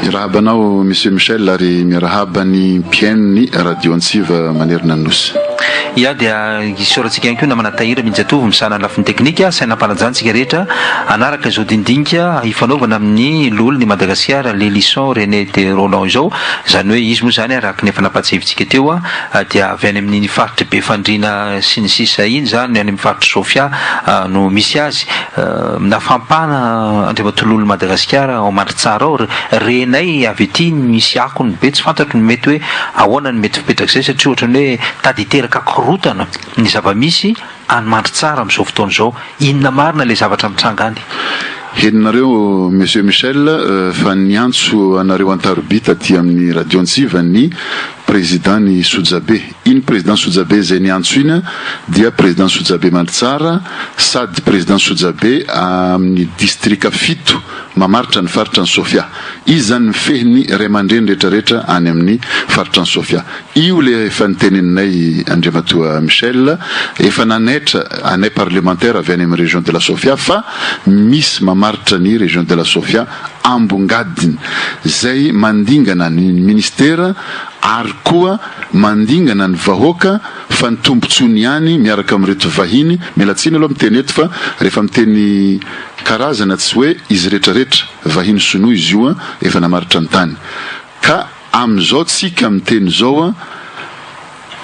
Miarahaba anao Monsieur Michel ary miarahaba ny mpihaino ny Radio Antsiva manerana ny Nosy. Ya dia isaorantsika ihany koa namana Tahiry Raminjatovo misahana ny lafiny teknika, saina ampanajana antsika rehetra hanaraka izao dinidinika hifanaovana amin'ny loholon'i Madagasikara Lelison René de Rolland izao, izany hoe izy moa izany araka ny efa nampatsiahivintsika teo dia avy any amin'iny faritr'i Befandriana sy ny sisa iny izany, any amin'ny faritr'i Sofia no misy azy. Nafampana Andriamatoa Loholon'i Madagasikara ao Mandritsara ao, renay avy aty misy akony be, tsy fantatro ny mety hoe ahoana ny mety fipetrak'izay satria ohatran'ny hoe tady hiteraka korontana ny zava-misy any Mandritsara amin'izao fotoana izao, inona marina ilay zavatra mitranga any? Henonareo Monsieur Michel fa niantso anareo an-taroby taty amin'ny Radio Antsiva ny Président ny Sojabe. Iny Président Sojabe izay niantso iny dia Président Sojabe Mandritsara sady Président Sojabe amin'ny distrika fito mamaritra ny faritra ny Sofia. Izy izany mifehy ny ray aman-dreny rehetra rehetra any amin'ny faritra ny Sofia. Io ilay efa niteneninay Andriamatoa Michel, efa nanaitra anay parlemantera avy any amin'ny région de la Sofia fa misy mamaritra ny région de la Sofia ambongadiny izay mandingana ny ministera ary koa mandingana ny vahoaka fa ny tombotsoany ihany miaraka amin'ireto vahiny, miala tsiny aloha miteny eto fa rehefa miteny karazana tsy hoe izy rehetra rehetra, vahiny sinoa izy io efa namaritra ny tany ka amin'izao tsika miteny izao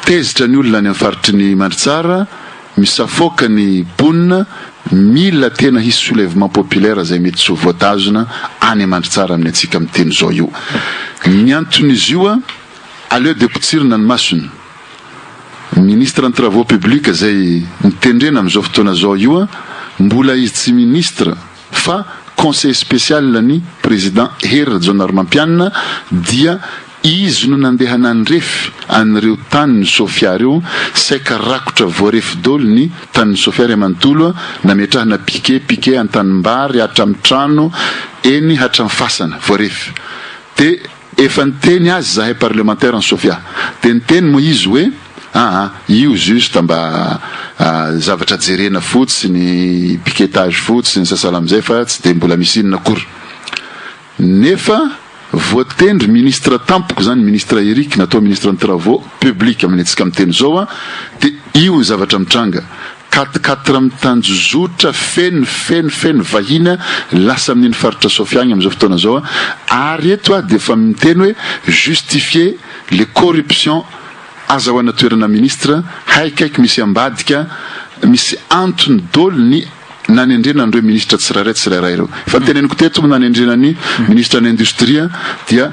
tezitra ny olona any amin'ny faritry ny Mandritsara, Misafoaka ny mponina, mila tena hisy soulèvement populaire izay mety tsy ho voatazona any Mandritsara amin'ny antsika miteny izao io. Ny anton'izy io, aleo dia potsirina ny masony. Ministre ny travaux publics izay notendrena amin'izao fotoana izao io, mbola izy tsy ministre fa conseiller spécial ny président Hery Rajaonarimampianina dia Izy no nandeha nandrefy an'ireo tanin'i Sofia ireo, saika rakotra voarefy doly ny tanin'i Sofia iray manontolo, nametrahana piquet, piquet an-tanimbary hatramin'ny trano, eny hatramin'ny fasana, voarefy. Dia efa niteny azy izahay parlemantera an'i Sofia. Dia niteny moa izy hoe, aa, io juste mba zavatra jerena fotsiny, piquetage fotsiny, sahala amin'izay fa tsy dia mbola misy inona akory. Nefa voatendry ministre tampoka izany ministre Eric natao ministre ny travaux publics amin'ny antsika miteny izao an, dia io ny zavatra mitranga, quatre quatre mitanjozotra feno feno feno vahiny lasa amin'iny faritra Sofia agny amin'izao fotoana izao an, ary eto aho dia efa miteny hoe justifier le corruption azahoana toerana ministre, haikaiky misy ambadika, misy antony dôly ny nanendrena an'ireo minisitra tsirairay tsirairay ireo. Efa noteneniko teto moa nanendrena ny minisitra ny indostria dia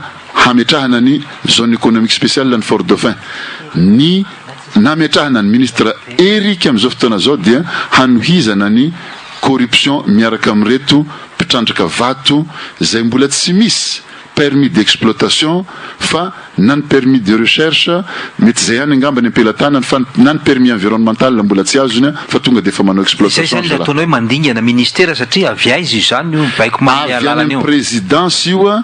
hametrahana ny zone économique spéciale ny Fort Dauphin. Ny nametrahana ny ministre Eric amin'izao fotoana izao dia hanohizana ny corruption miaraka amin'ireto mpitrandraka vato izay mbola tsy misy permis d'exploitation fa na ny permis de recherche, mety izay ihany angamba ny am-pelatanany fa na ny permis environnemental mbola tsy azony fa tonga dia efa manao Izay exploitation izany ilay zalahy. ataonao hoe mandingana ministera satria avy aiza izany io baiko manome Avy any alalana amin'ny io? présidence io,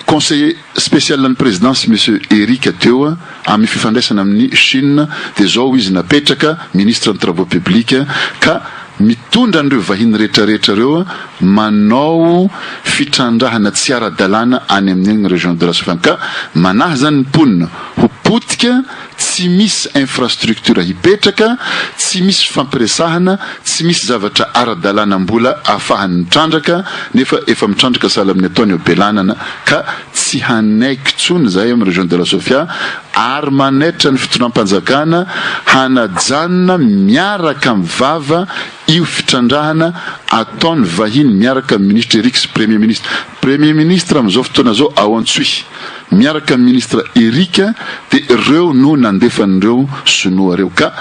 conseiller spécial ny présidence monsieur Eric teo amin'ny fifandraisana amin'ny Chine dia izao izy napetraka ministre ny travaux publics ka mitondra an'ireo vahiny rehetra rehetra ireo manao fitrandrahana tsy ara-dalàna any amin'iny région de la Sofia ka manahy zany ny mponina ho potika, tsy misy infrastructure hipetraka, tsy misy fifampiresahana, tsy misy zavatra ara-dalàna mbola ahafahany mitrandraka nefa efa mitrandraka sahala amin'ny ataony eo Belanana ka tsy hanaiky intsony izahay amin'ny région de la Sofia ary manaitra ny fitondram-panjakana hanajanona miaraka amin'ny vava io fitrandrahana ataony vahiny miaraka amin'ny ministre Eric sy premier ministre premier ministre amin'izao fotoana izao ao Antsohihy miaraka amin'ny ministre Eric dia ireo no nandefa an'ireo sinoa ireo ka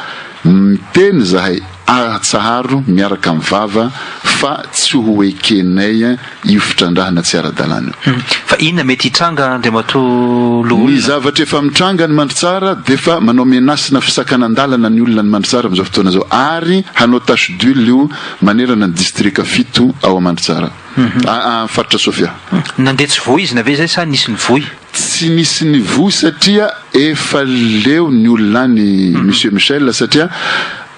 miteny izahay atsaharo miaraka amin'ny vava fa tsy ho ekenay io fitrandrahana tsy ara-dalàna io. Fa inona mety hitranga Andriamatoa Ny Loholona? zavatra efa mitranga any Mandritsara dia efa manao menace na fisakanan-dalana ny olona any Mandritsara amin'izao fotoana izao ary hanao tache d'huile io manerana ny distrika fito ao Mandritsara, faritra Sofia. Nandeha tsy voizina ve izay sa nisy nivoy? Tsy nisy nivoy satria efa leo ny olona any Monsieur Michel satria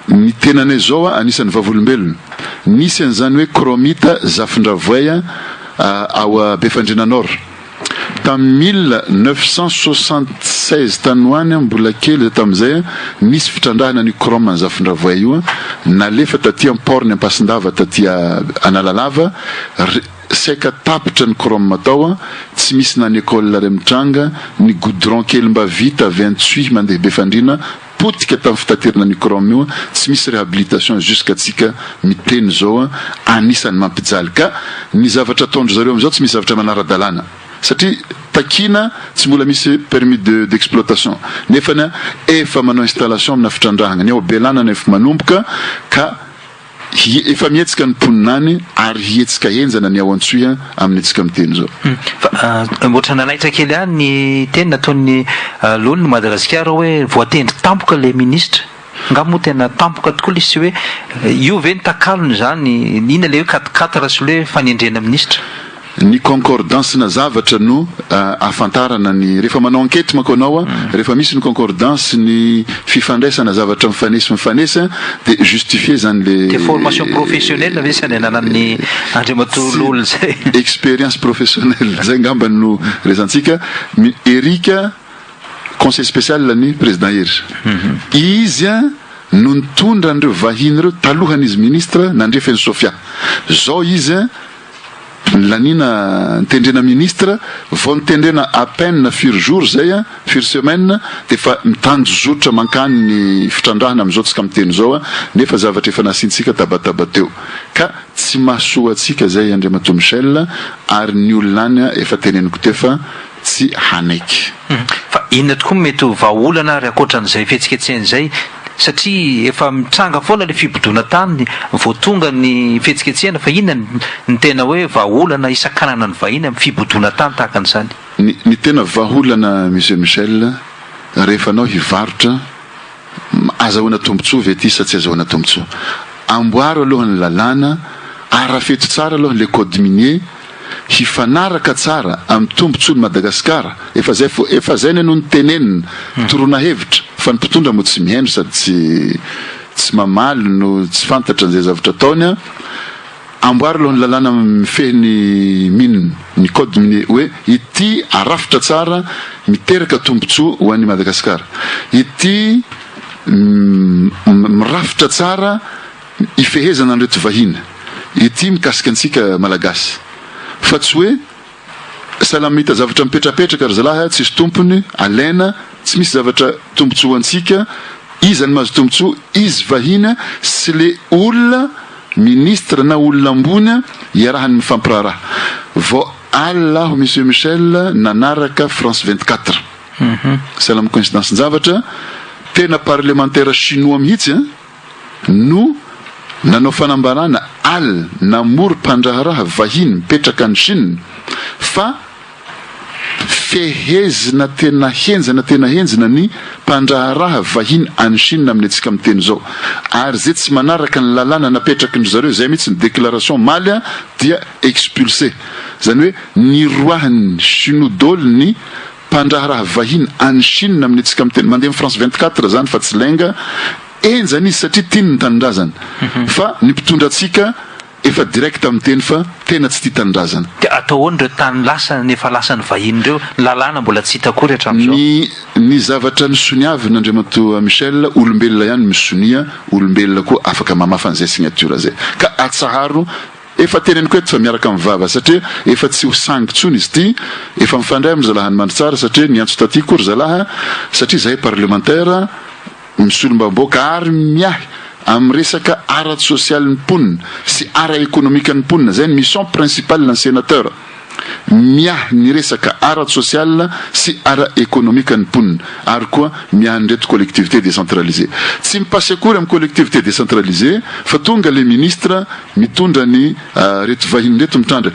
Ny tenanay zao anisan'ny vavolombelona. Nisy an'izany hoe Chromite Zafindravoay ao Befandriana Nord. Tamin'ny 1976 tany ho any aho mbola kely zay tamin'izay, nisy fitrandrahana an'io chrome an'i Zafindravoay io, nalefa taty am port-ny Ampasindava taty Analalava, saika tapitra ny chrome tao, tsy misy na ny école ray mitranga, ny goudron kely mba vita avy Antsohihy mandeha Befandriana, potika tamin'ny fitaterana an'io chrome io, tsy misy réhabilitation jusqu'à tsika miteny zao, anisan'ny mampijaly ka ny zavatra ataondry zareo amin'izao tsy misy zavatra manara-dalàna satria takiana tsy mbola misy permis de d'exploitation nefany efa manao installation amina fitrandrahagna ny ao Belanana efa manomboka ka Efa mihetsika ny mponina any ary hihetsika henjana ny ao Antsohihy amin'ny antsika miteny izao. Fa ohatra nanaitra kely ahy ny teny nataon'ny loholon'i Madagasikara hoe voatendry tampoka ilay minisitra. Angaha moa tena tampoka tokoa ilay izy sy hoe io ve ny takalony izany? Inona ilay hoe quatre quatre sy ilay hoe fanendrena minisitra? Ny concordance-na zavatra no ahafantarana ny, rehefa manao enquête manko anao rehefa misy ny concordance ny fifandraisana zavatra mifanesy mifanesy dia justifier zany le. Dia formation professionnelle ve sa ny ananan'ny Andriamatoa Loholona izay? Expérience professionnelle zay angamba no resantsika, Eric conseil spécial ny président Hery, izy no nitondra an'ireo vahiny ireo talohan'izy ministre nandrefy an'i Sofia, zao izy Laniana nitendrena ministre, vao nitendrena à peine firy jours zay an, firy semaine dia efa mitanjozotra mankany ny fitrandrahana amin'izao tsika miteny izao an, nefa zavatra efa nasiantsika tabataba teo. Ka tsy mahasoa antsika zay Andriamatoa Michel ary ny olona any efa teneniko teo fa tsy hanaiky. Fa inona tokoa no mety ho vahaolana ary ankoatran'izay fihetsiketsehana izay? Satria efa mitranga foana ilay fibodoana tany vao tonga ny fihetsiketsehana fa inona ny tena hoe vahaolana hisakanana ny vahiny amin'ny fibodoana tany tahaka an'izany? Ny ny tena vahaolana Monsieur Michel, rehefa anao hivarotra, azahoana tombotsoa ve ity sa tsy azahoana tombotsoa? Amboaro aloha ny lalàna, arafeto tsara aloha le code minier, hifanaraka tsara amin'ny tombotsoan'i Madagasikara, efa zay fo, efa zay ne no nitenenina, toroana hevitra, fa ny mpitondra moa tsy mihaino sady tsy tsy mamaly no tsy fantatra an'izay zavatra ataony an, amboary aloha ny lalàna mifehy ny mine, ny code minier hoe ity arafitra tsara miteraka tombotsoa ho an'i Madagasikara, ity mirafitra tsara ifehezana an'ireto vahiny ity mikasika antsika Malagasy fa tsy hoe sahala mahita zavatra mipetrapetraka ry zalahy a, tsisy tompony, alaina, tsy misy zavatra tombotsoa ho antsika, iza no mahazo tombotsoa, izy vahiny sy le olona ministre na olona ambony iarahany mifampiraharaha. Vao alina aho Monsieur Michel nanaraka France 24. Sahala amin'ny coïncidence-n-javatra, tena parlemantera chinois mihitsy an! no nanao fanambarana al namory mpandraharaha vahiny mipetraka any Chine fa fehezina tena henjana tena henjana ny mpandraharaha vahiny any Chine amin'ny antsika miteny izao ary ze tsy manaraka ny lalàna napetraky ndry zareo zay mihitsy ny déclaration omaly dia expulsé zany hoe niroahin'ny chinoa doly ny mpandraharaha vahiny any Chine amin'ny antsika miteny mandeha amin'ny France 24 zany fa tsy lainga Henjana izy satria tiany ny tanindrazana fa ny mpitondra antsika efa direct miteny fa tena tsy tia tanindrazana. Dia atao ahoana ireo tany lasa efa lasan'ny vahiny ireo? Ny lalàna mbola tsy hita akory hatramin'izao. Ny ny zavatra nosoniavina Andriamatoa Michel, olombelona ihany misonia, olombelona koa afaka mamafa an'izay signature zay. Ka atsaharo, efa teneniko eto fa miaraka amin'ny vava satria efa tsy ho sangy intsony izy ity, efa mifandray amin-dry zalahy any Mandritsara satria niantso taty koa ry zalahy satria zahay parlemantera, Ny solombavambahoaka ary miahy amin'ny resaka ara-tsosialin'ny mponina sy ara-ekonomikan'ny mponina, izay ny mission principale ny sénateur, miahy ny resaka ara-tsosial sy ara-ekonomikan'ny mponina ary koa miahy an'ireto collectivités décentralisées. Tsy mi-passe akory amin'ny collectivités décentralisées fa tonga le ministre mitondra ny reto vahiny ireto mitrandra.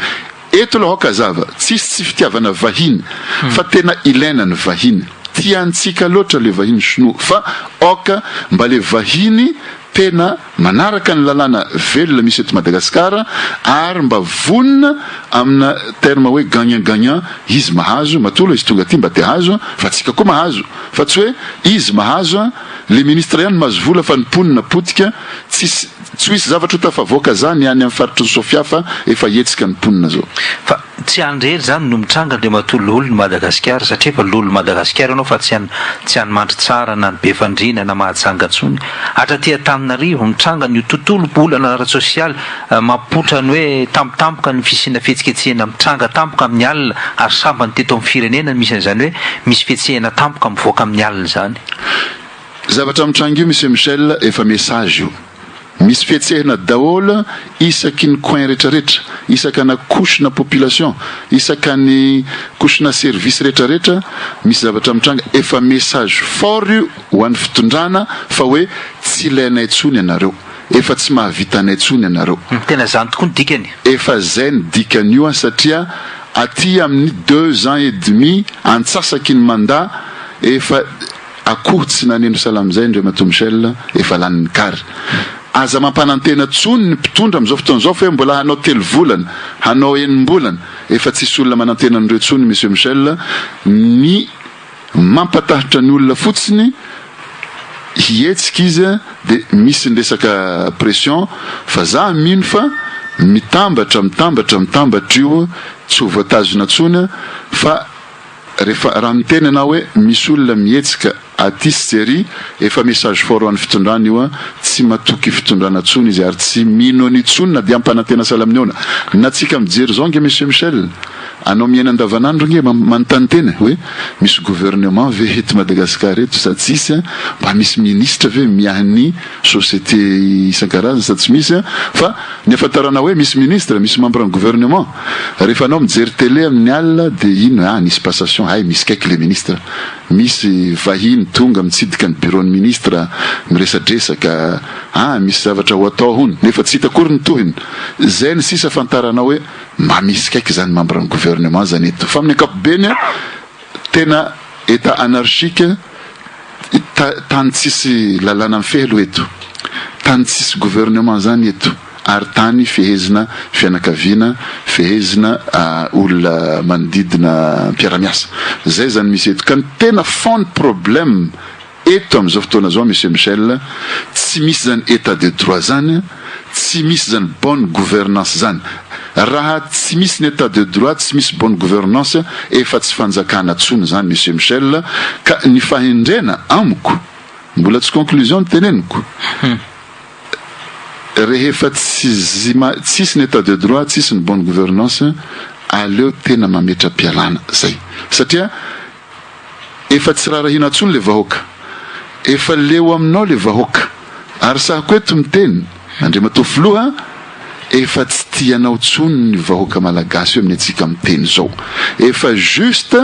Eto aloha aoka hazava, tsisy tsy fitiavana vahiny fa tena ilaina ny vahiny, tiantsika loatra le vahiny sinoa fa aoka mba le vahiny tena manaraka ny lalàna velona misy eto Madagasikara ary mba vonona amina terme hoe gagnant gagnant, izy mahazo, matoa aloha izy tonga aty mba te hahazo fa tsika koa mahazo fa tsy hoe izy mahazo. Le ministre ihany mahazo vola fa ny mponina potika, tsisy tsy ho hisy zavatra ho tafavoaka zany any amin'ny faritry ny Sofia fa efa hihetsika ny mponina zao. Fa tsy any irery zany no mitranga Andriamatoa Loholon'i Madagasikara satria efa Loholon'i Madagasikara ianao fa tsy any tsy any Mandritsara na any Befandriana na Mahajanga intsony. Hatraty Antananarivo mitranga an'io tontolo olana ara-tsosialy mampipoitra ny hoe tampotampoka ny fisiana fihetsiketsehana mitranga tampoka amin'ny alina ary sambany teto amin'ny firenena no misy an'izany hoe misy fihetsehana tampoka mivoaka amin'ny alina izany. Zavatra mitranga io Monsieur Michel efa message io. Misy fihetsehana daholo isaky ny coin retraretra, isaka na couche na population, isaka ny couche na service retraretra misy zavatra mitranga, efa message fort io ho an'ny fitondrana fa hoe tsy ilainay tsony ianareo, efa tsy mahavita anay tsony ianareo. Tena zany tokoa ny dikany. Efa zay ny dikan'io an satria aty amin'ny deux ans et demi antsasaky ny mandat efa Akoho tsy naneno salamizay Andriamatoa Michel efa lanin'ny kary. Aza mampanantena tsony ny mpitondra amin'izao fotoana izao fa hoe mbola hanao telo volana, hanao enim-bolana, efa tsisy olona manantena an'ireo tsony Monsieur Michel, ny mampatahotra ny olona fotsiny hihetsika izy dia misy ny resaka pression fa za mino fa mitambatra mitambatra mitambatra io tsy ho voatazona tsony fa Rehefa raha miteny ianao hoe misy olona mihetsika aty sy ery, efa message fort ho an'ny fitondrana io an, tsy matoky fitondrana tsony izy ary tsy mino an'io tsony na dia ampanantena sahala amin'ny ahoana. Na tsika mijery zao ange Monsieur Michel, anao miaina andavanandro ange manontany tena hoe misy gouvernement ve eto Madagascar eto sa tsisy an, mba misy ministre ve miahy ny société isan-karazany sa tsy misy an, fa ny ahafantarana hoe misy ministre, misy membre ny gouvernement, rehefa anao mijery télé amin'ny alina dia ino ah nisy passation, hay misy kaiky le ministre, misy vahiny tonga mitsidika ny bureau ny ministre miresadresaka, ah misy zavatra ho atao hono, nefa tsy hita akory ny tohiny, zay ny sisa afantaranao hoe mba misy kaiky zany membre ny gouvernement zany eto, fa amin'ny ankapobeny tena etat anarchique, Tany tsisy lalàna mifehy aloha eto, tany tsisy gouvernement zany eto ary tany fehezina fianakaviana, fehezina olona manodidina mpiara-miasa. Zay zany misy eto. Ka ny tena fond ny problème eto amin'izao fotoana zao Monsieur Michel, tsy misy zany état de droit zany, Tsy misy zany bonne gouvernance zany. Raha tsy misy ny etat de droit, tsy misy bonne gouvernance, efa tsy fanjakana tsony zany Monsieur Michel, ka ny fahendrena amiko, mbola tsy conclusion ny teneniko, rehefa tsy tsisy ny etat de droit, tsisy ny bonne gouvernance, aleo tena mametra-pialana zay. Satria Efa tsy rarahina tsony le vahoaka. Efa leo aminao le vahoaka. Ary sahako eto miteny, Andriamatoa Filoha, efa tsy tia anao tsony ny vahoaka Malagasy io amin'ny antsika miteny zao. Efa juste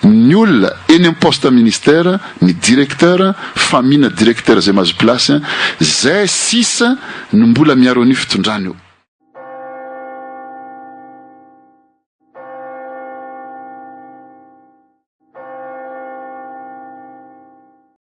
ny olona eny am poste ministère, ny directeur, famille-na directeur zay mahazo place, zay sisa no mbola miaro an'io fitondrana io.